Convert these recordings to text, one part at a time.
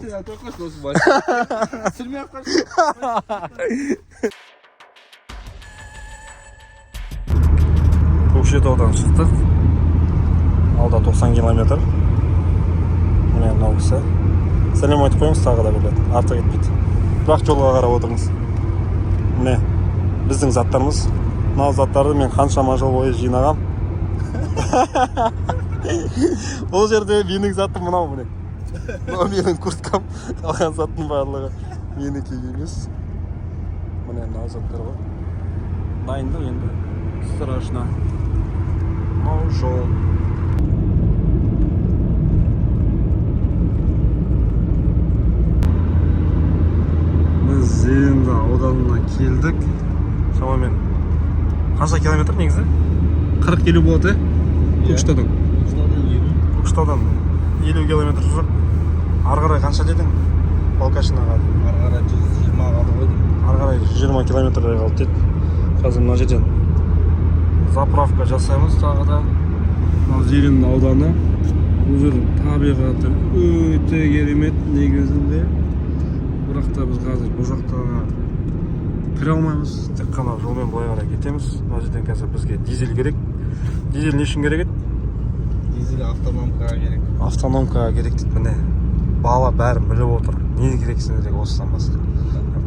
Қойшы осы машина. Түсірмей ақ қойшы. Көкшетаудан шықтық. Алда 90 километр. Міне, мынау кісі. Сәлем айтып қойыңыз тағы да бір рет. Артық етпейді. Бірақ жолға қарап отырыңыз. Міне, біздің заттарымыз. Мынау заттарды мен қаншама жыл бойы жинағам. Бұл жерде менің затым мынау, міне. Мынау менің курткам. Қалған заттың барлығы менікі емес. Міне, мынау заттар ғой. Дайындық енді. Страшно. Мынау жол. Біз Зеренді ауданына келдік. Шамамен қанша километр негізі? 40-50 болады, иә? Көкшетаудан. Көкшетаудан 50 километр жоқ. Ары қарай қанша дедің? Балкашинаға. Ары қарай 120 қалды ғой деймін. Ары қарай 120 километрдей қалды дейді. Қазір мына жерден заправка жасаймыз тағы да. Мынау Зеренді ауданы. Бұл жердің табиғаты өте керемет негізінде. Бірақ та біз қазір бұл жақта кіре алмаймыз. Тек қана жолмен былай қарай кетеміз. Мына жерден қазір бізге дизель керек. Дизель не үшін керек еді? Дизель автономкаға керек. Автономкаға керек дейді, міне. Бала бәрін біліп отыр. Не керек сендерге осыдан басқа?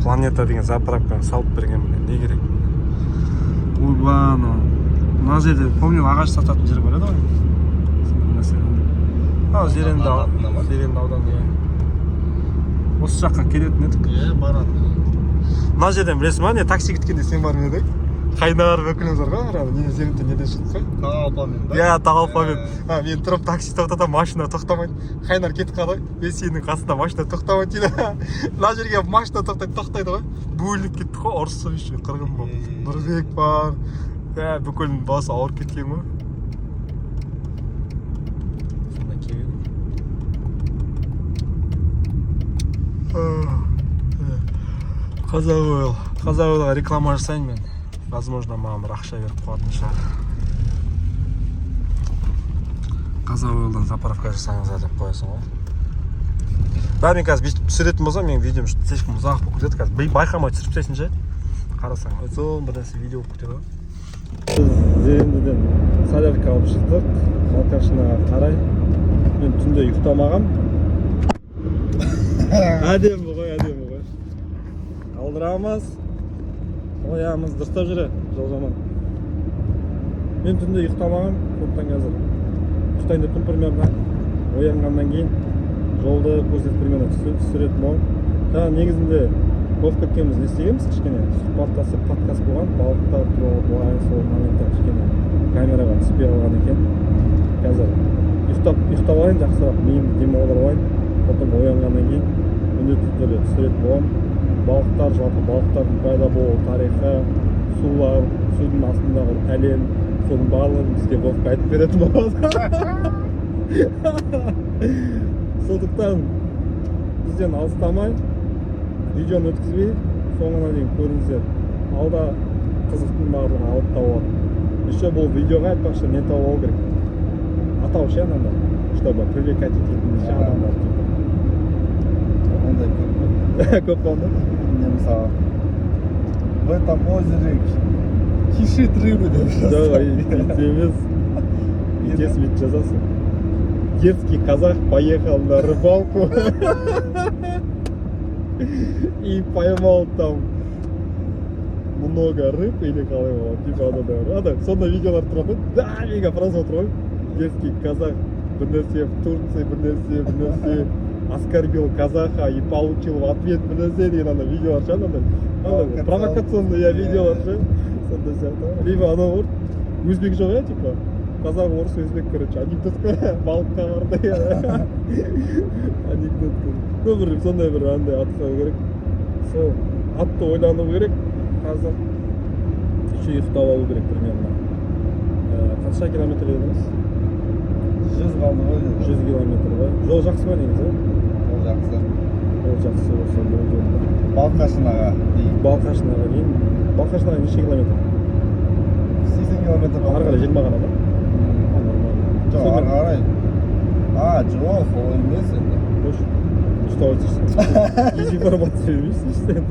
Планета деген заправканы салып берген, міне, не керек? Ойбай, анау мына жерде, помню, ағаш сататын жер бар еді ғой. Сондай бір нәрсе бар. Анау Зеренді Атында ма? Зеренді ауданы, иә. Осы жаққа келетін едік. Иә, барады. Мына жерден, білесің ба, не, такси күткенде сен бар ма едің? Қайнар өкіліміз бар ғой, бір не, Зерендіден неден шықтық қой. Тағалпамен ба? Иә, Тағалпамен. А, мен тұрып такси тоқтатамын, машина тоқтамайды. Қайнар кетіп қалды ғой. Мен сенің қасында машина тоқтамайды дейді. Мына жерге машина тоқтайды, тоқтайды ғой. Бөлініп кеттік қой, ұрысып еще қырғын болып. Е. Нұрбек бар. Ә, бүкіл басы ауырып кеткен ғой. Сонда келіп едік. Қазақ Ойл. Қазақ Ойлға реклама жасайын мен. Возможно, маған бір ақша беріп қоятын шығар. Қазақ Ойлдан заправка жасаңыздар деп қоясың ғой. Бәрі, мен қазір бүйтіп түсіретін болсам, менің видеом слишком ұзақ болып кетеді. Қазір байқамай түсіріп тастайсың ше. Қарасаң, ұзын бір нәрсе видео болып кетеді ғой. Біз Зерендіден солярка алып шықтық. Балқашинаға қарай. Мен түнде ұйықтамағам. Әдемі ғой, әдемі ғой. Қалдырамыз. Қоямыз, дұрыстап жүре, жол жаман. Мен түнде ұйықтамағам, сондықтан қазір ұйықтайын деп тұрмын примерно. Оянғаннан кейін жолды көрсетіп примерно түсіретін боламын. Жаңа негізінде болып кеткенбіз, не істегенбіз, кішкене сұхбаттасып, подкаст болған, балықтар туралы былай, сол моменттер кішкене камераға түспей қалған екен. Қазір ұйықтап алайын, жақсырақ миымды демалдырып алайын. Потом оянғаннан кейін міндетті түрде түсіретін боламын. Балықтар, жалпы балықтардың пайда болу тарихы, сулар, судың астындағы әлем, соның барлығын бізге Вовка айтып беретін болады. Сондықтан бізден алыстамай, видеоны өткізбей, соңына дейін көріңіздер. Алда қызықтың барлығы алыпта болады. Еще бұл видеоға, айтпақшы, не тауып алу керек? Атау ше, анандай, чтобы привлекать ететін ше адамдар типа. Ондай көп қой. Көп болды. Не, мысалы, в этом озере кишит рыбы деп. Жоқ, өйтіп емес. Бүйтесің, бүйтіп жазасың. Детский казах поехал на рыбалку и поймал там много рыб или қалай болады, типа анандай ана сондай видеолар тұрады ғой, да, мега просмотр ғой. Детский казах бір нәрсе в Турции, бір нәрсе, бір нәрсе, оскорбил казаха и получил в ответ бір нәрсе деген ана видеолар ше, анандай андай провокационный, иә, видеолар ше, сондай сияқты. Либо анау бар, өзбек жоқ, иә, типа қазақ, орыс, өзбек, короче, анекдот қой, балыққа барды анекдот. Ну, бір сондай бір андай ат қою керек, сол атты ойлану керек. Қазір еще ұйықтап алу керек примерно. Қанша километр дедіңіз? 100 қалды ғой деді. 100 километр ғой. Жол жақсы ма негізі? Жол жақсы. Жол жақсы болса болды енді. Балқашинаға дейін. Балқашинаға дейін. Балқашинаға неше километр? 80 километр. Ары қарай 20 ғана ма? А, нормально. Жоқ, ары қарай. А, жоқ, олай емес енді. Қойшы. Ұйықтап отырсың, дезинформация бермейсің сен.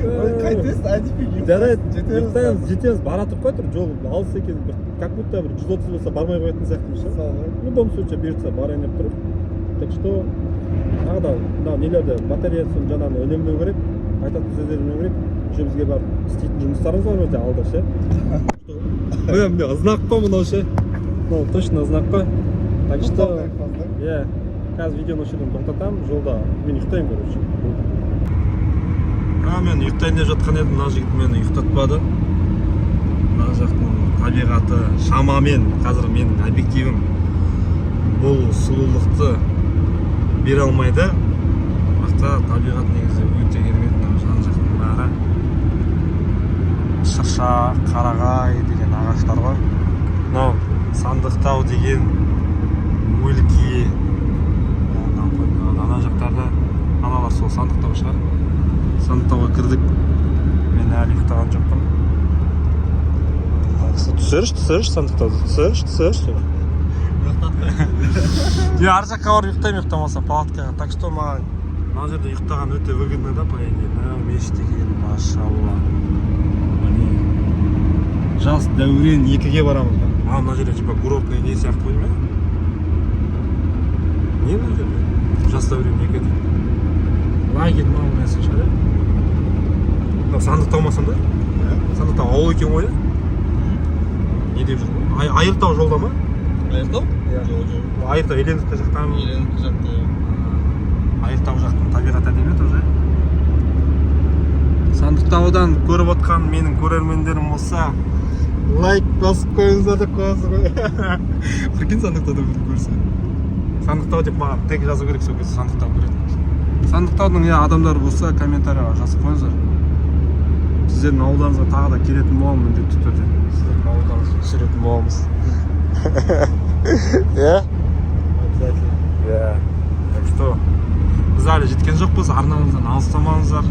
Ой, қайтесің, Әдіпбек? Жарайды. Жетеміз. Ұйықтаймыз, жетеміз. Бара тұрып қой тұр, жол алыс екен бір, как будто бір 130 болса, бармай қоятын сияқтымыз ше. Сол ғой. В любом случае, бұйыртса, барайын деп тұрмын. Так что тағы да мына нелерді, батареясын жаңағыны үнемдеу керек, айтатын сөздерді үнемдеу керек. Еще бізге барып істейтін жұмыстарымыз бар өте алда ше. Міне, міне, знак қой мынау ше, мынау точно знак қой. Так что иә, қазір видеоны осы жерден тоқтатамын. Жолда мен ұйықтаймын, короче. А мен ұйықтайын деп жатқан едім, мына жігіт мені ұйықтатпады. Мына жақтың табиғаты, шамамен қазір менің объективім бұл сұлулықты бере алмайды, бірақ та табиғат негізі өте керемет. Мына жан жақтың бәрі шырша, қарағай деген ағаштар ғой. Мынау Сандықтау деген өлке. Ана жақтарда аналар, сол Сандықтау шығар. Сандықтауға кірдік. Мен әлі ұйықтаған жоқпын. Түсірші, түсірші Сандықтауды, түсірші, түсірші. Иә, ар жаққа барып ұйықтаймын, ұйықтамаса палаткаға. Так что маған мына жерде ұйықтаған өте выгодно да, по идее. Мынау мешіт екен, машалла. Міне, Жас дәурен 2-ге барамыз ба? А мына жерде типа курортный не сияқты ғой ма, не? Мына жерде Жас дәурен 2 дейді, лагерь ма, нәрсе шығар, иә. Мынау Сандықтау ма сонда? Сандықтау ауыл екен ғой, иә. Не деп жүр? Айыртау жолда ма? Айыртау? Иә. Жоқ. Айыртау Еленовка жақтан. Еленовка жақта. Айыртау жақтың табиғаты әдемі тоже. Сандықтаудан көріп отқан менің көрермендерім болса, лайк басып қойыңыздар деп қоясыз ғой. Прикинь, Сандықтауда біреу көрсе, Сандықтау деп маған тег жазу керек, сол кезде Сандықтау көреді. Сандықтаудың, иә, адамдары болса, комментарийға жазып қойыңыздар. Сіздердің ауылдарыңызға тағы да келетін боламын міндетті түрде, сіздердің ауылдарыңызды түсіретін боламыз, иә. Обязательно. Иә. Так что біз әлі жеткен жоқпыз, арнамыздан алыстамаңыздар.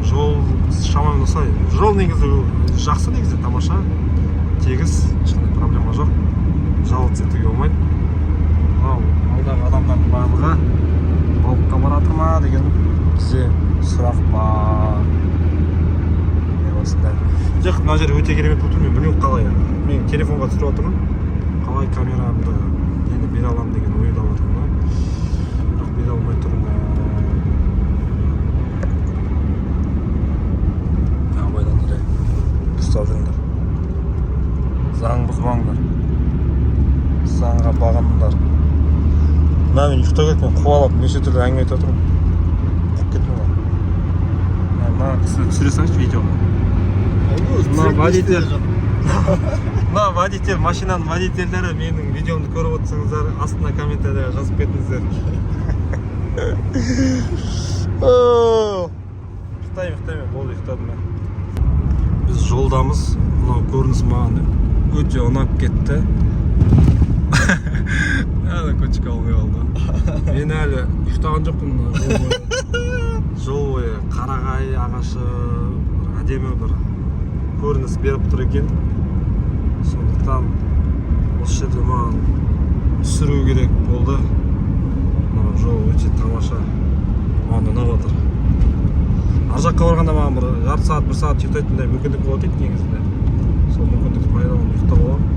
Жол шамамен осылай. Жол негізі жақсы, негізі тамаша, тегіс, ешқандай проблема жоқ, жаловаться етуге болмайды. Мынау алдағы адамдардың барлығы балыққа баратыр ма деген бізде сұрақ бар. Міне, осындай. Жоқ, мына жер өте керемет болып тұр. Мен білмеймін қалай, мен телефонға түсіріп жатырмын, қалай камерамды нені бере аламын деген ойда жатырмын да, бірақ бере алмай тұрмын. Абайлаңдар, ей, дұрыстап жүріңдер, заң бұзбаңдар, заңға бағыныңдар. Мына мен ұйықтау керек, мен қуалап неше түрлі әңгіме айтып жатырмын, қуып кеттім ғой. Мына кісіні түсіре салайыншы видеоға. Мына водитель, мына водитель, машинаның водительдері, менің видеомды көріп отырсаңыздар, астына комментарийға жазып кетіңіздер. Ұйықтаймын, ұйықтаймын, болды, ұйықтадым мен. Біз жолдамыз. Мынау көрініс маған өте ұнап кетті. Әлі көчке алмай қалды. Мен әлі ұйықтаған жоқпын. Мына жол бойы, жол бойы қарағай ағашы бір әдемі бір көрініс беріп тұр екен. Сондықтан осы жерде маған түсіру керек болды. Мына жол өте тамаша, маған ұнап жатыр. Ар жаққа барғанда маған бір жарты сағат, бір сағат ұйықтайтындай мүмкіндік болады еді негізінде. Сол мүмкіндікті пайдаланып ұйықтап аламын.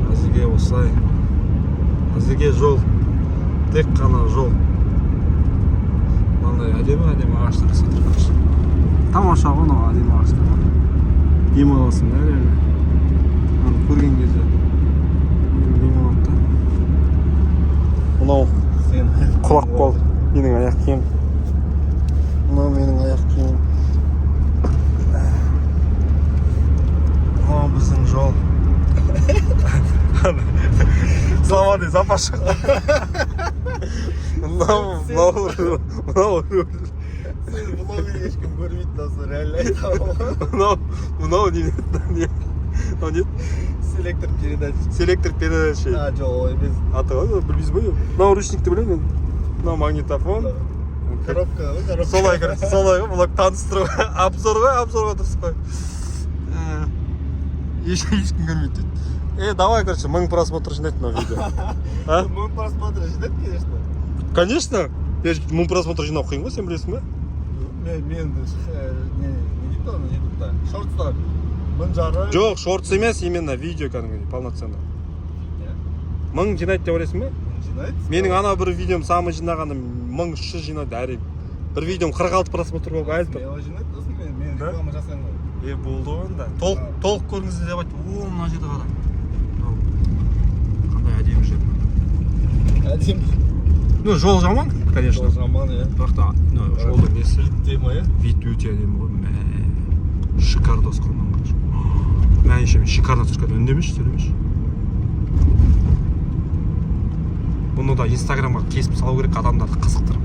Әзірге осылай, әзірге жол, тек қана жол. Мынандай әдемі әдемі ағаштар өсіп тұр, короче. Тамаша ғой мынау, әдемі ағаштар. Демаласың да, реально аны көрген кезде демалады да. Мынау Сен құлап қалды менің аяқ киімім. Мынау менің аяқ киімім. Мынау біздің жол. Сломанный запас шықты. Мынау, мынау, мынау руль. Сен блогын ешкім көрмейді осы, реально айтамын. Мынау, мынау не, не, мынау не? Селектор передач. Селектор передачи. А, жоқ, ол емес. Аты қалай, білмейсіз ба? Мынау ручникті білемін мен. Мынау магнитофон. Коробка ғой, коробка. Солай, короче, солай ғой. Бұлар таныстыру, обзор ғой, обзорға дұрыс қой. Ешкім көрмейді дейді. Е, давай, короче, 1000 просмотр жинайды мынау видео, а? 1000 просмотр жинайды, конечно. Конечно. 1000 просмотр жинау қиын ғой, сен білесің ба? Мен не дейді оны, ютубта шортстар 1500. Жоқ, шортс емес, именно видео кәдімгідей полноценно. Иә. 1000 жинайды деп ойлайсың ба? 1000 жинайды. Менің ана бір видеом самый жинағаны 1300 жинады әрең. Бір видеом 46 просмотр болып әлі тұр. Смело жинайды, досым, мен Да? реклама жасаймын ғой. Е, болды ғой онда. Толық толық көріңіздер деп айтты. О, мына жерді қара. Мынау қандай әдемі жер. Әдемі. Ну, жол жаман, конечно. Жол жаман, иә. Бірақ та, ну, жолдың несі? Тема, иә. Вид өте әдемі ғой. Мә, шикардос қой мынаны қарашы. Мә, еще мен шикарно түсірген. Үндемеші, сөйлемеші. Бұны да инстаграмға кесіп салу керек, адамдарды қызықтырып.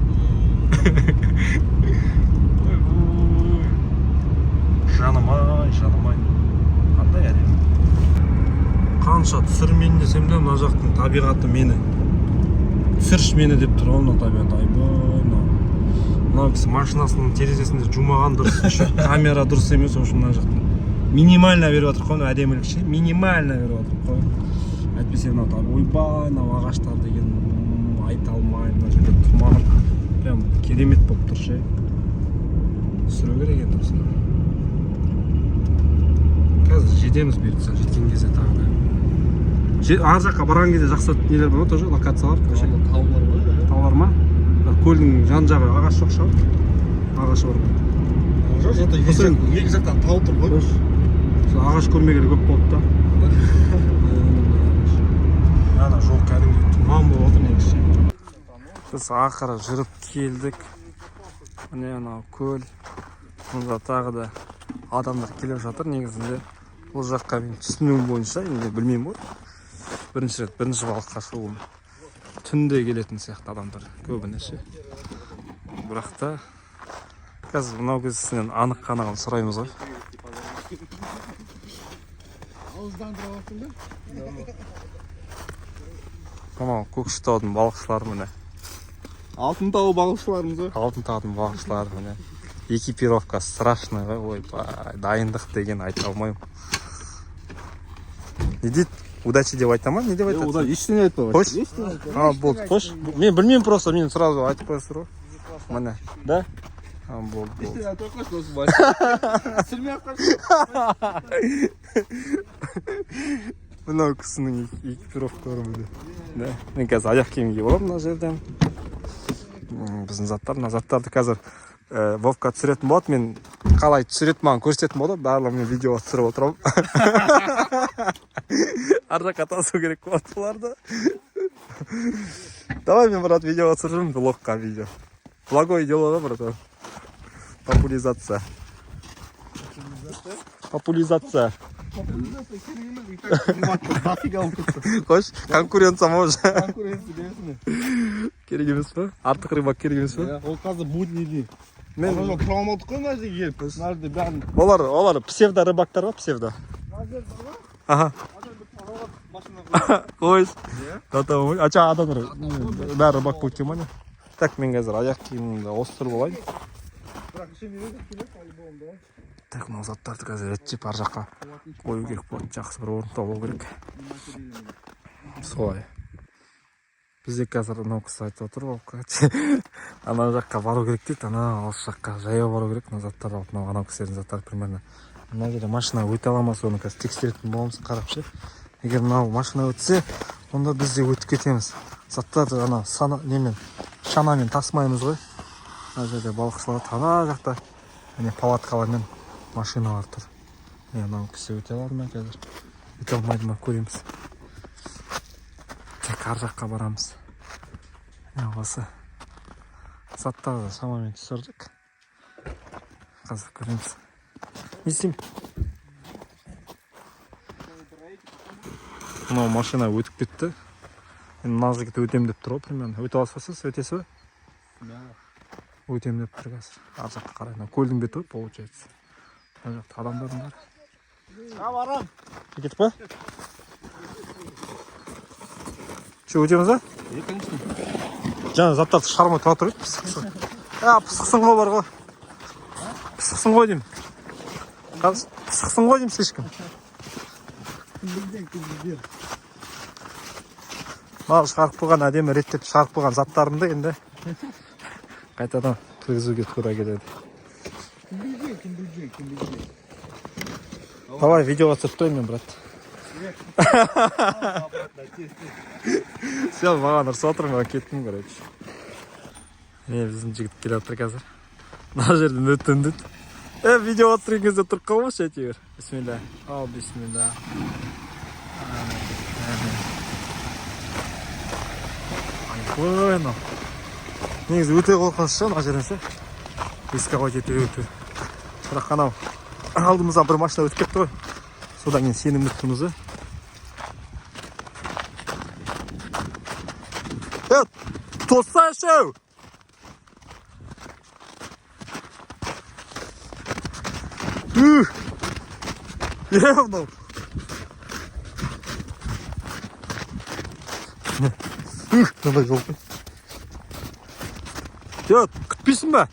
Ойбой. Жаным ай, жаным ай. Қандай әдемі. Қанша түсірмейін десем де, мына жақтың табиғаты мені. Түсірші мені деп тұр ғой мына табиғат. Айбай, мынау. Мынау кісі машинасының терезесінде жумаған дұрыс, еще камера дұрыс емес, в общем, мына жақтың. Минимально беріп жатыр қой, мынау әдемілік ше, минимально беріп жатыр қой. Әйтпесе мынау ойбай, мынау ағаштар деген айта алмаймын, мына жерде тұман прям керемет болып тұр ше. Түсіру керек енді осыны. Қазір жетеміз бұйыртса, жеткен кезде тағы да. Ар жаққа барған кезде жақсы нелер бар ма тоже, локациялар? Вообще? Таулар ғой, иә. Таулар ма? Бірақ көлдің жан жағы ағаш жоқ шығар. Ағашы бар ма? Жоқ, зато екі жақтан тау тұр ғой. Сол ағаш көрмегелі көп болды да. Ана жол кәдімгідей тұман болып отыр негізі. Біз ақыры жүріп келдік. Міне анау көл. Мұнда тағы да адамдар келіп жатыр негізінде. Бұл жаққа мен түсінуім бойынша, енді білмеймін ғой. Бірінші рет бірінші балыққа шығуым. Түнде келетін сияқты адамдар көбіне ше. Бірақ та қазір мынау кісінен анық қанығын сұраймыз ғой. Ауыздандырып алыпсың ба? Мынау Көкшетаудың балықшылары міне. Алтын тау балықшыларымыз ғой. Алтын таудың балықшылары міне. Экипировка страшный ғой, ойбай, дайындық деген айта алмаймын. Не дейді? Удачи деп айта ма? Не деп айтады? Ештеңе айтпа. Қойшы. Ештеңе айтпа. А, болды, қойшы. Мен білмеймін просто, мен сразу айтып қоясыздар ғой. Міне, да? А, болды, болды. Ештеңе айтпай қойшы, досым. Түсірмей ақ қойшы. Мынау кісінің экипировкалары міне. Да. Мен қазір аяқ киім киіп аламын мына жерден. Біздің заттар, мына заттарды қазір Вовка түсіретін болады. Мен қалай түсіреді, маған көрсететін болады. Барлығын мен видеоға түсіріп отырамын. Ар жаққа тасу керек болады бұларды. Давай мен, брат, видеоға түсіріп жүрмін, блогқа видео. Благое дело ғой, братан. Популяризация. Популяризация. Популяризация керек емес, и так дофига болып кетті. Қойшы, конкуренция ма уже? Конкуренция бересің. Керек емес па? Артық рыбак керек емес па? Иә, ол қазір будний день. Мен Мен тұра алмадық қой мына жерге келіп. Мына жерде бәрін. Олар псевдо рыбактар ғой, псевдо. Мына жер бар ғой. Аха. Ана жерде тұра машина қойып. Қойшы. Иә. А ча адамдар бәрі рыбак болып кеткен ма не? Так, мен қазір аяқ киімімді ауыстырып алайын. Бірақ ішіне келеді по-любому, да. Так, мынау заттарды қазір реттеп ар жаққа қою керек болады. Жақсы бір орын табу керек. Солай. Бізде қазір мынау кісі айтып отыр ғой, ана жаққа бару керек дейді, ана алыс жаққа жаяу бару керек, мына заттарды алып, мынау анау кісілердің заттары примерно. Мына жерде машина өте ала ма, соны қазір тексеретін боламыз, қарап ше. Егер мынау машина өтсе, онда біз де өтіп кетеміз. Заттарды ана сана немен, шанамен тасымаймыз ғой. Мына жерде балықшылар, ана жақта міне палаткалар мен машиналар тұр. Міне мынау кісі өте алады ма қазір? Өте алмайды ма, көреміз. Так, ар жаққа барамыз. Міне осы заттарды шамамен түсірдік. Қазір көреміз. Не істеймін? Мынау машина өтіп кетті. Енді мына жігіт өтем деп тұр ғой примерно. Өте аласыз ба сіз? Өтесіз ба? Өтем деп тұр қазір. Ар жаққа қарай. Мынау көлдің беті ғой, получается. Мына жақта адамдардың бәрі. Барам. Кеттік па? Че, өтеміз ба? Е, конечно. Жаңа заттарды шығармай тұра тұр еді, пысықсың. А, пысықсың ғой бар ғой. Пысықсың ғой деймін. Қазір пысықсың ғой деймін слишком. Маған шығарып қойған, әдемі реттеп шығарып қойған заттарымды енді. Қайтадан кіргізуге тура келеді. Кім білген, кім білген, кім білген. Давай, видеоға түсіріп тұрайын мен, брат. Обратно, тез, тез. Все, маған ұрысып жатыр, мен кеттім, короче. Міне, біздің жігіт келе жатыр қазір. Мына жерден өттім дейді. Е, видеоға түсірген кезде тұрып қалмашы әйтеуір. Бисмилля. Ал, бисмилля. Әне. Айбай, мынау. Негізі өте қорқынышты мына жерден ше. Рисковать ету өте. Бірақ анау алдымыздан бір машина өтіп кетті ғой. Содан кейін сенімді тұрмыз да. Е, тоссайшы! Үх! Е, мынау. Үх, мынандай жол қой. Е, күтпейсің ба?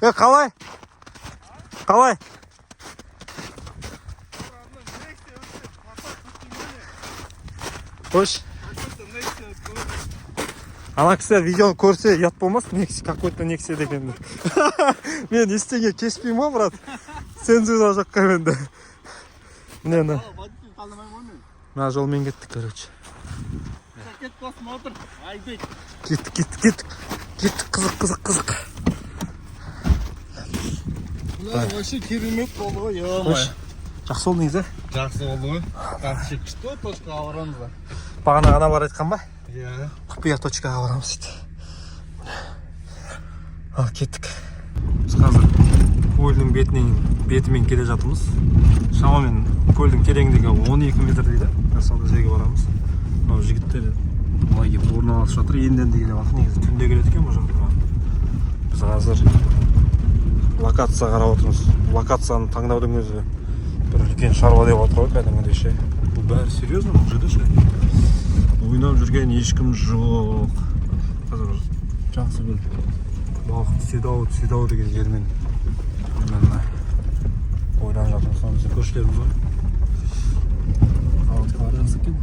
Е, қалай? Қалай? Қойшы. Ана кісілер видеоны көрсе, ұят болмас, Нексия, какой-то Нексия дегенді. Мен ештеңе кеспеймін ғой, брат. Цензура жоқ қой менде. Міне, мына. Водитель танымаймын ғой мен. Мына жолмен кеттік, короче. Кет, басым отыр. Айбек. Кеттік, кеттік, кеттік. Кеттік, қызық, қызық, қызық. Мына вообще керемет болды ғой, ё. Қойшы. Жақсы болды негізі. Жақсы болды ғой. Жақсы, күшті точкаға барамыз да. Бағана аналар айтқан ба? Иә. Құпия точкаға барамыз дейді. Ал, кеттік. Біз қазір көлдің бетімен келе жатырмыз. Шамамен көлдің тереңдігі 12 метр дейді. Қазір сондай жерге барамыз. Мынау жігіттер былай келіп орналасып жатыр. Енді енді келе жатыр. Негізі түнде келеді екен бұл жаққа. Біз қазір локация қарап отырмыз. Локацияны таңдаудың өзі бір үлкен шаруа деп отыр ғой кәдімгідей ше. Бұл бәрі серьезно бұл жерде ше. Ойнап жүрген ешкім жоқ. Қазір бір жақсы бір балық түседі ау, түседі ау деген жермен мына ойланып жатырмыз. Мына біздің көршілеріміз ғой. Палаткалар жақсы екен.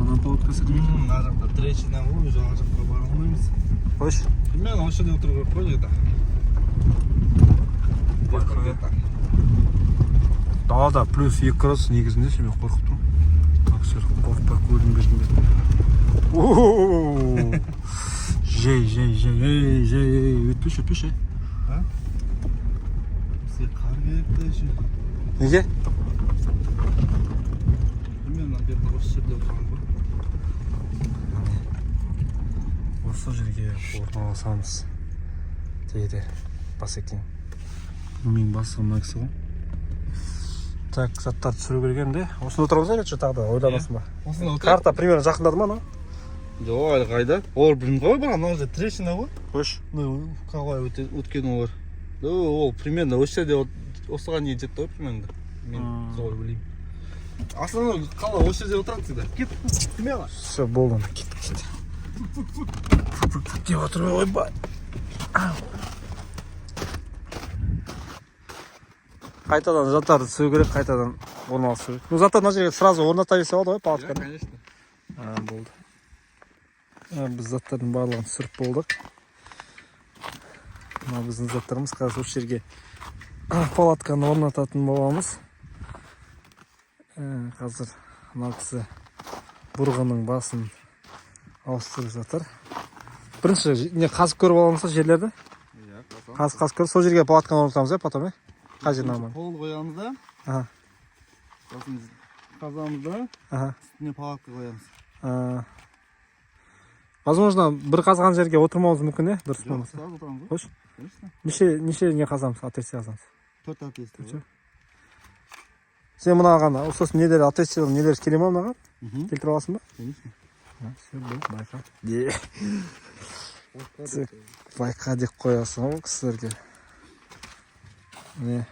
Ана палатка сәтіп. Мына жақта трещина ғой, уже ана жаққа бара алмаймыз. Қойшы. Мен осы жерде отыру керек қой где-то. Байқа. Где-то. Далада плюс 2 градус негізінде ше, мен қорқып тұрмын. Мына кісілер қорықпай көлдің бетінде. Оу! Жей, жей, жей, ей, жей, ей, өтпеші, өтпеші. Бізге қар керек та еще. Неге? Мен где-то осы жерде отырамын ғой. Осы жерге орналасамыз дейді басекең. Менің бастығым мына кісі ғой. Так, заттарды түсіру керек енді. Осында отырамыз ба, или тағы да ойланасың ба? Осында отырайық. Карта примерно жақындады ма анау? Жоқ, әлі қайда? Олар білмеймін ғой, бірақ мына жерде трещина ғой. Қойшы. Ну, қалай өткен олар. Да, ол примерно осы жерде осыған дейін жетті ғой примерно. Мен солай ойлаймын. Основной қала осы жерде отырады всегда. Кет, смело. Все, болды, ана, кеттік, кеттік. Фу, фу, фу деп отыр ғой, ойбай. Қайтадан заттарды түсіру керек, қайтадан орналастыру керек. Ну, заттарды мына жерге сразу орната берсе болады ғой, палатканы. Конечно. А, болды. А, біз заттардың барлығын түсіріп болдық. Мына біздің заттарымыз. Қазір осы жерге палатканы орнататын боламыз. Қазір мына кісі бұрғының басын ауыстырып жатыр. Бірінші не қазып көріп аламыз ба жерлерді? Иә, қазамыз. Қазып, қазып көріп, сол жерге палатканы орнатамыз, иә, потом, иә? Қай жер нормально? Пол қоямыз да. Сосын қазамыз да, үстіне палатка қоямыз. А, возможно, бір қазған жерге отырмауымыз мүмкін, иә, дұрыс Жоқ, болмаса. сразу отырамыз ғой. Қойшы. Конечно. Неше не қазамыз, отверстие қазамыз? Төрт отверстие. Төрт. Сен мынаған сосын нелер, отверстие нелер келе ма мынаған? Мгм. Келтіре аласың ба? Конечно. А, все, болды, байқа. Де. Байқа деп қоясың ғой кісілерге. Міне.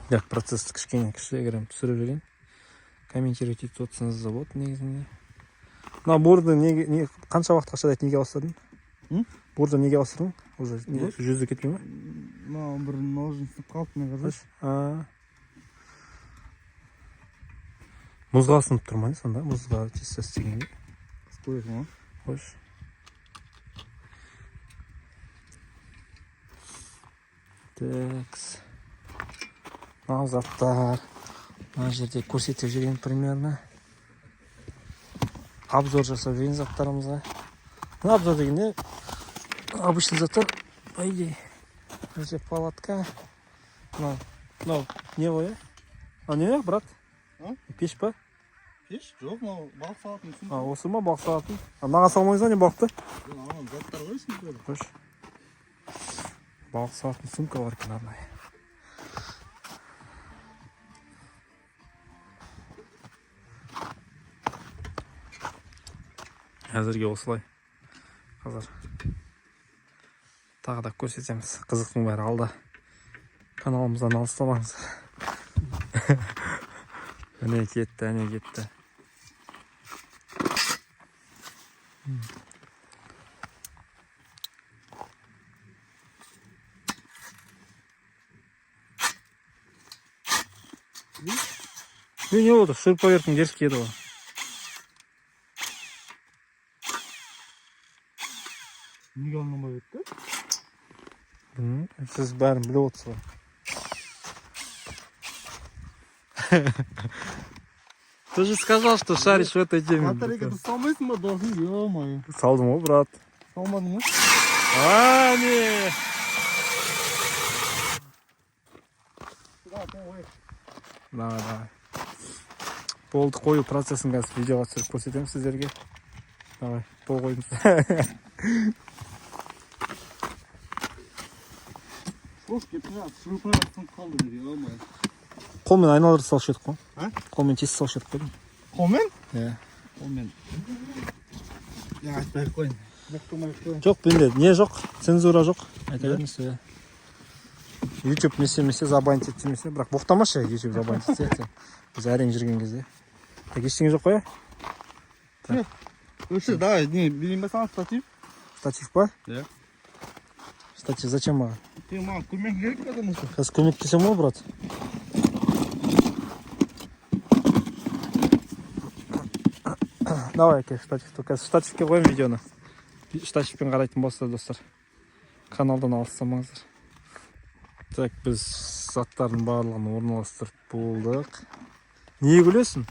Так, процессті кішкене кішігірім түсіріп жіберейін. Комментировать етіп отырсаңыз да болады негізінде. Мына бурды неге, не, қанша уақытқа шыдайды, неге ауыстырдың? М? Бурды неге ауыстырдың? Уже не, Бур? жүзі кетпей ма? Мынау бір ножын сынып қалды мен қазір. А. Мұзға сынып тұр ма не сонда? Мұзға тез істегенге. Қысып қоясың ғой. Қойшы. Такс. Мынау заттар мына жерде көрсетіп жүрген, примерно обзор жасап жүрген заттарымызға. Ну, обзор дегенде обычный заттар, по идее. Мына жерде палатка. Мынау не ғой, иә? Мынау не, брат? А? Пеш па? Пеш? Жоқ, мынау балық салатын сумка. А, осы ма балық салатын? А, мынаған салмаймыз ба, не, балықты? Анау заттар ғой сумкада. Қойшы, балық салатын сумка бар екен арнайы. Әзірге осылай. Қазір тағы да көрсетеміз, қызықтың бәрі алда. Каналымыздан алыстамаңыз. Міне, кетті, әне кетті. Не болды? Шуруповерттің дерзкий еді ғой. Неге алынбай кетті? Білмеймін, сіз бәрін біліп отырсыз ғой. Ты же сказал, что шаришь в этой теме. Батарейканы салмайсың ба, досым? Ё-моё. Салдым ғой, брат. Салмадың ба? А, не. Давай, давай. Болды, қою процесін қазір видеоға түсіріп көрсетемін сіздерге. Давай, пол қойдым. Слушай, кетті, шуруповерт сынып қалды, ё-моё. Қолмен айналдырып салушы едік қой. А? Қолмен тесіп салушы едік қой деймін. Қолмен? Иә. Қолмен. Я айтпай ақ қояйын. Боқтамай ақ қояйын. Жоқ, менде не жоқ, цензура жоқ. Айта беріңіз, иә. YouTube не істемесе, забанить етмесе, бірақ боқтамашы, YouTube забанить етсе ертең. Біз әрең жүрген кезде. Так, ештеңе жоқ қой, иә? Өшір, давай, не, берейін ба саған штатив? Штатив па? Иә. Штатив зачем маған? Сен маған көмек керек, потому что. Қазір көмектесемін ғой, брат. Давай, әке, штативті. Қазір штативке қоямын видеоны. Штативпен қарайтын болса, достар, каналдан алыстамаңыздар. Так, біз заттардың барлығын орналастырып болдық. Не күлесің?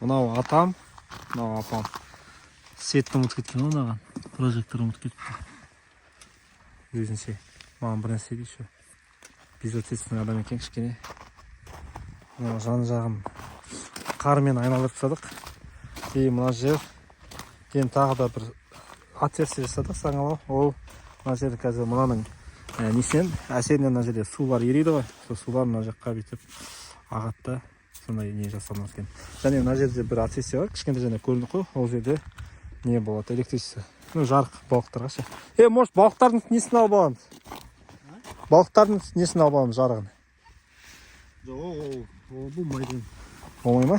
Мынау атам, мынау апам. Светті ұмытып кеткен ғой мынаған. Прожектор ұмытып кетіпті. Өзінше маған бір нәрсе дейді еще. Безответственный адам екен кішкене. Мынау жан жағын қармен айналдырып тастадық. И мына жерден тағы да бір отверстие жасадық, саңылау. Ол мына жерде қазір мынаның несінен, әсерінен мына жерде сулар ериді ғой. Сол сулар мына жаққа бүйтіп ағады да, сондай не жасалынады екен. Және мына жерде бір отверстие бар, кішкентай, және көрінді қой. Ол жерде не болады? Электричество. Ну, жарық балықтарға ше. Е, может, балықтардың несін алып аламыз? Балықтардың несін алып аламыз, жарығын? Жоқ, ол болмайды. Болмай ма?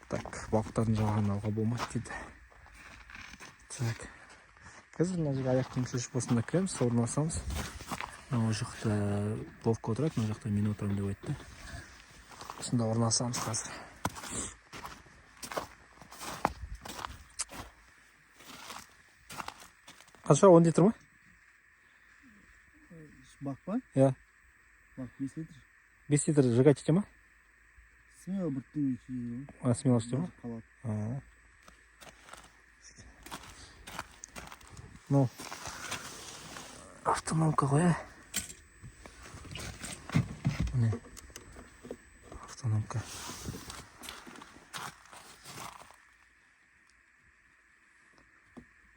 Так, балықтардың жарығын алуға болмайды дейді. Так. Қазір мына жерге аяқ киім шешіп, осында кіреміз, орналасамыз. Мына жақта Вовка отырады, мына жақта мен отырамын деп айтты. Осында орналасамыз қазір. Қанша, 10 литр ма? Бак па? Иә. Бак 5 литр. 5 литр сжигать ете ма? Смело бір түн ішеді. А, смело іште ма? Қалады. А. Ну, автономка ғой, ә? Міне. Автономка.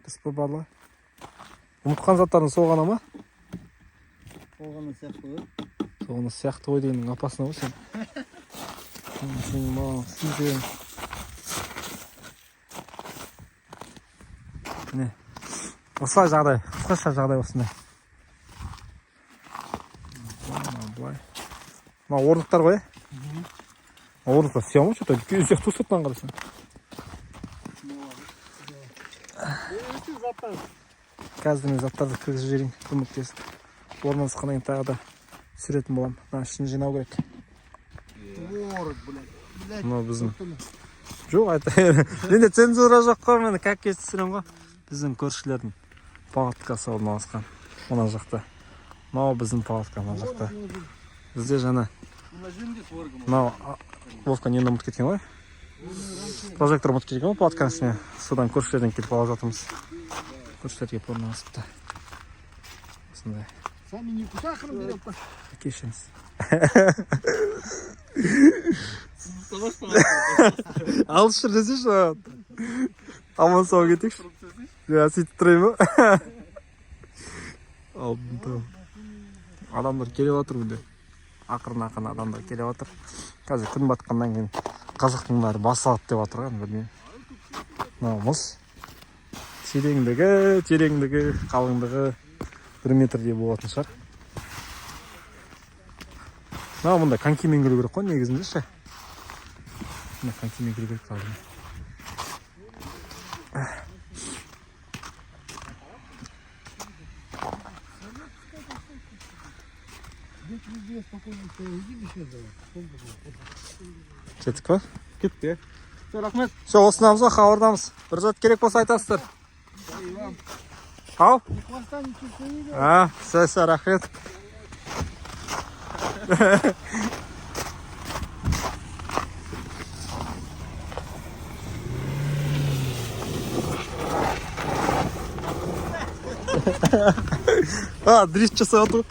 Дұрыс па барлығы? Ұмытқан заттарың сол ғана ма? Сол ғана сияқты ғой. Сол ғана сияқты ғой дегеннің апасына ғой сен. Сен маған істейсің. Міне. Осылай жағдай, қысқаша жағдай осындай. Мына былай. Мына орындықтар ғой, иә? Орындықтар сия ма, что-то үлкен сияқты сырттан қарасаң. Өшір заттар. Қазір мен заттарды кіргізіп жіберейін, көмектесіп. Орналасқаннан кейін тағы да түсіретін боламын. Мына ішін жинау керек. Творог, блядь. Блядь. Мынау біздің. Жоқ, айта бер. Менде цензура жоқ қой, мен как есть түсіремін ғой. Біздің көршілердің палаткасы орналасқан. Мына жақта. Мынау біздің палатка мына жақта. Бізде жаңа мынау Вовка нені ұмытып кеткен ғой? Прожектор ұмытып кеткен ғой палатканың ішіне. Содан көршілерден келіп алып жатырмыз. Көршілер келіп орналасыпты. Осындай. Сами не сахаром берем. Кешіріңіз. Алып жүр десейші маған. Аман сау кетейікші. Иә, сөйтіп тұрайын ба? Алтын тау. Адамдар келіп жатыр міне. Ақырын ақырын адамдар келіп жатыр. Қазір күн батқаннан кейін қазақтың бәрі бас алады деп жатыр ғой, енді білмеймін. Мынау мұз. Тереңдігі, қалыңдығы 1 метрдей болатын шығар. Мынау мұнда конькимен келу керек қой негізінде ше. Мына конькимен келу керек алдымен. Кеттік па? Кеттік. Все, рахмет. Все, осындамыз ғой, хабардамыз. Бір зат керек болса айтасыздар. Ау? Хвоста ничего не видел. А, все, все, рахмет. А, дрифт жасап жатыр.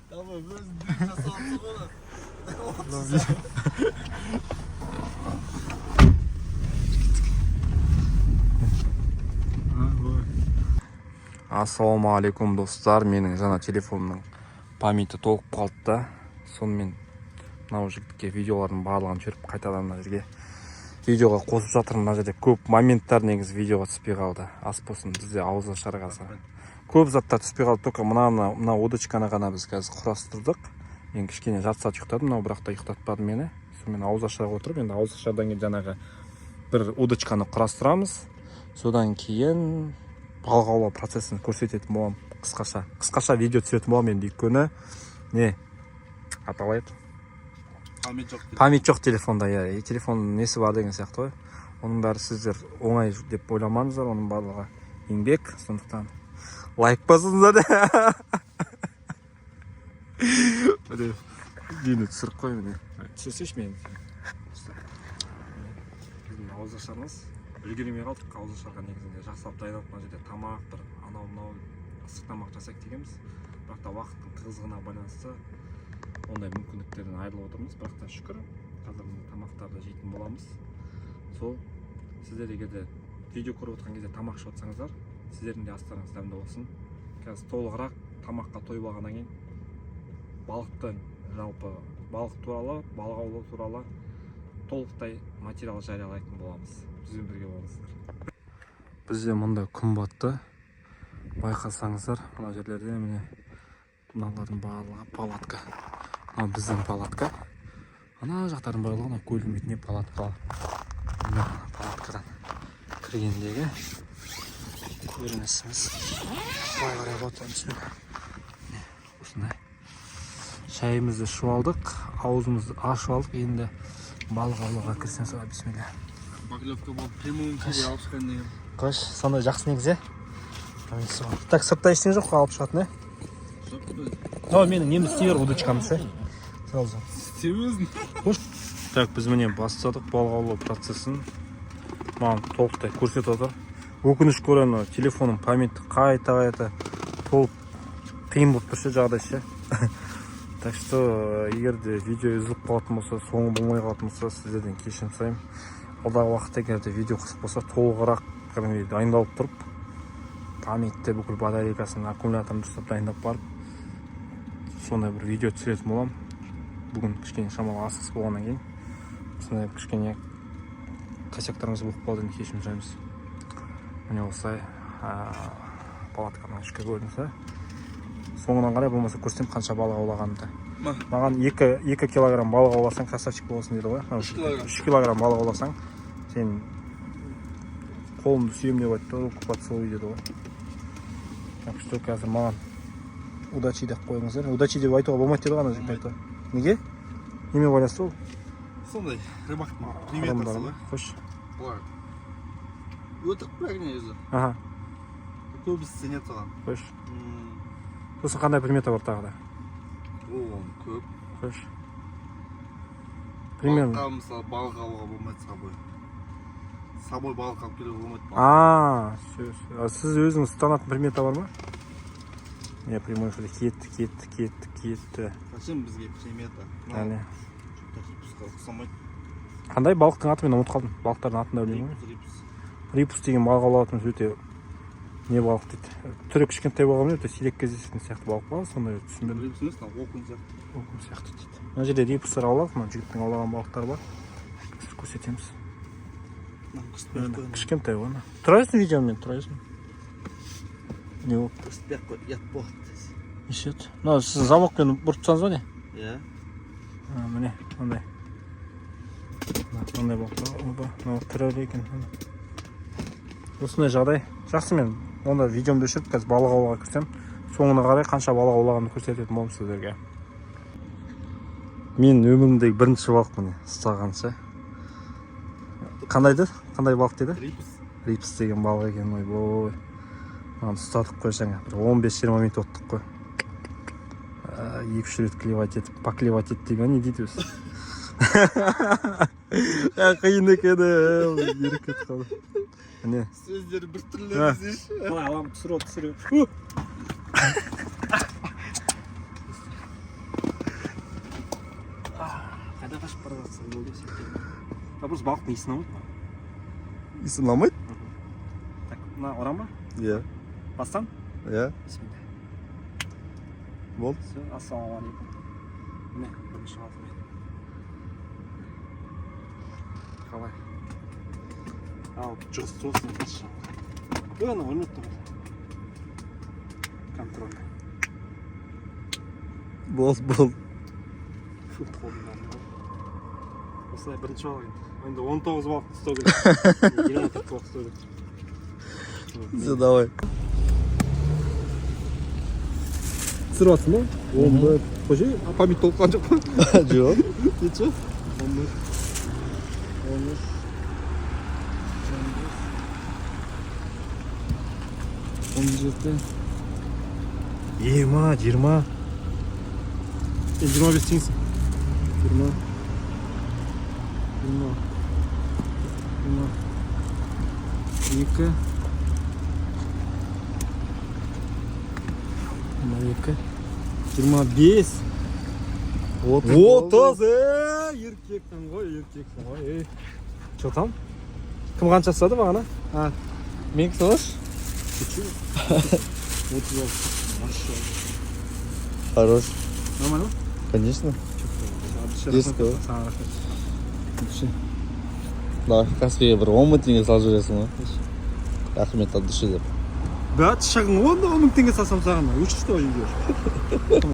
Давай, өзің дрифт жасап ғой. Ассалаумағалейкум, достар. Менің жаңа телефонымның памяті толып қалды да, сонымен мынау жігітке видеолардың барлығын жіберіп, қайтадан мына жерге видеоға қосып жатырмын. Мына жерде көп моменттар негізі видеоға түспей қалды. Ас болсын, бізде ауызашар қазір көп заттар түспей қалды. Только мына мына мына удочканы ғана біз қазір құрастырдық. Мен кішкене жарты сағат ұйықтадым, мынау бірақ та ұйықтатпады мені. Сонымен ауызашарға отырып, енді ауызашардан кейін жаңағы бір удочканы құрастырамыз. Содан кейін балық аулау процесін көрсететін боламын. Қысқаша видео түсіретін боламын енді, өйткені не аталайды? Память жоқ. Память жоқ телефонда, иә. И телефонның несі бар деген сияқты ғой. Оның бәрі сіздер оңай деп ойламаңыздар, оның барлығы еңбек. Сондықтан лайк басыңыздар. Міне, мені түсіріп қой, міне, түсірсейші мені. Біздің ауызашарымыз, үлгермей қалдық ауызашарға. Негізінде жақсылап дайындалып, мына жерде тамақ, бір анау мынау ыстық тамақ жасайық дегенбіз, бірақ та уақыттың тығыздығына байланысты ондай мүмкіндіктерден айырылып отырмыз. Бірақ та шүкір, қазір міне тамақтарды жейтін боламыз. Сол сіздер егер де видео көріп отырған кезде тамақ ішіп отырсаңыздар, сіздердің де астарыңыз дәмді болсын. Қазір толығырақ тамаққа тойып алғаннан кейін балықтың, жалпы балық туралы, балық аулау туралы толықтай материал жариялайтын боламыз. Бізбен бірге болыңыздар. Бізде мұнда күн батты, байқасаңыздар. Мына жерлерде, міне, мыналардың барлығы палатка. Мынау біздің палатка. Ана жақтардың барлығы мына көлдің бетінде палаткалар. Міне, палаткадан кіргендегі көрінісіміз былай қарай болады. Бісміллә. Міне, осындай шайымызды ішіп алдық, аузымызды ашып алдық. Енді балық аулауға кірісеміз. Бісміллә. Поклевка болып, прямой эфирге алып шыққан деген. Қош, сондай жақсы негізі. Так, сыртта ештеңе жоқ қой алып шығатын, иә? Жоқ. Мынау менің немді істей бер, удочкамды ше. Сразу. Істе өзің. Так, біз міне бастадық балық аулау процесін. Маған толықтай көрсетіп отыр. Өкінішке орай, мынау телефонның памяті қайта қайта толып, қиын болып тұр ше жағдай ше. Так что егер де видео үзіліп қалатын болса, соңы болмай қалатын болса, сіздерден кешірім сұраймын. Алдағы уақытта егер де видео қызық болса, толығырақ кәдімгідей дайындалып тұрып, памятьті, бүкіл батарейкасын, аккумуляторын дұрыстап дайындап барып, сондай бір видео түсіретін боламын. Бүгін кішкене шамалы асығыс болғаннан кейін осындай кішкене косяктарымыз болып қалды, енді кешірім сұраймыз. Міне, осылай палатканың ішкі көрінісі. Соңынан қарай болмаса көрсетемін қанша балық аулағанымды. Ма. Маған 2 килограмм балық ауласаң, красавчик боласың деді ғой. 3 килограмм. 3 килограмм балық ауласаң, сен қолымды сүйемін деп айтты, руку поцелуй деді ғой. Так что қазір маған удачи деп қойыңыздар. Удачи деп айтуға болмайды деді ғой ана жігіт, айтты. Неге, немен байланысты ол? Сондай рыбактың приметасы ғой. Қойшы. Бұлар өтірік, бірақ негізі Аха. Көбісі сенеді соған. Қойшы. Сосын қандай примета бар тағы да? О, оның көп. Қойшы, примерно. Балыққа, мысалы, балық алуға болмайды с собой. С собой балық алып келуге болмайды. А, все, все. А сіз өзіңіз ұстанатын примета бар ма? Не, прямой эфирде кетті, кетті, кетті, кетті. Зачем бізге примета? Әне. Рипусқа ұқсамайды. Қандай балықтың аты, мен ұмытып қалдым. Балықтардың атын да білмеймін ғой. Рипус, рипус. Рипус деген балық аулатынымыз өте не балық дейді, түрі кішкентай болғанымен, өте сирек кездесетін сияқты балық па, сондай, түсінбедім. Рипус емес, мынау окунь сияқты. Окунь сияқты дейді. Мына жерде рипустар ауладық, мына жігіттің аулаған балықтары бар, қазір көрсетеміз. Мынаны көрсетпей ақ қой. Кішкентай ғой ана. Тұра берсін, видеомен тұра берсін. Не болып? Көрсетпей ақ қой, ұят болады. Неше еді мынау? Сіз замокпен бұрып тастадыңыз ба, не? Иә. А, міне, мынандай. Мынандай балықтар. Опа, мынау тірі екен. Осындай жағдай. Жақсы, мен онда видеомды өшіріп, қазір балық аулауға кірсем, соңына қарай қанша балық аулағанымды көрсететін боламын сіздерге. Мен өмірімдегі бірінші балық, міне, ұстаған ше. Қандай деді, қандай балық деді? Рипус. Рипс деген балық екен. Ойбой, мынаны ұстадық қой жаңа, бір 15-20 минут оттық қой. 2-3 рет клевать етіп, поклевать етті дей ма, не дейді өзі? Қиын екен, еріп кетіп қалды, міне. Сөздері бір түрлі А. десейші. Қалай аламын? Түсіріп, түсіріп. Қайда қашып бара жатсың? Болды, а просто балықтың иісін ұнамайды маған. Иісі ұнамайды? Так, мына ұрам ба? Иә. Бастан. Иә. Бисмилля. Болды. Все, ассалаумағалейкум. Міне, бірінші балық мен. Қалай? Ал жұғысты болсын, иншалла. Ой, ана өлмепті ғой. Контроль. Болды, болды. Фу, қолымда. Осылай бірінші балық енді. Енді 19 балық ұстау керек. 24 балық ұстау керек. Все, давай. Түсіріп жатсың ба? 11. Қойшы, память толып қалған жоқ па? Жоқ. Кетші. 11. 13. 15. 17. Ема, 20. 25 теңсің. 20. 20. 22. 22. 25. 30. 30, еркексің ғой, еркексің ғой, ей. Че там? Кім қанша ұстады бағана? Менікі салшы. 36. Хорош. Нормально ма? Конечно. Деско. Саған рахмет. Да, Каспиге бір 10 мың теңге салып жібересің ғой. Рахмет от души деп. Да, шығын ғой, 10 мың теңге салсам саған. Өшірші үйге.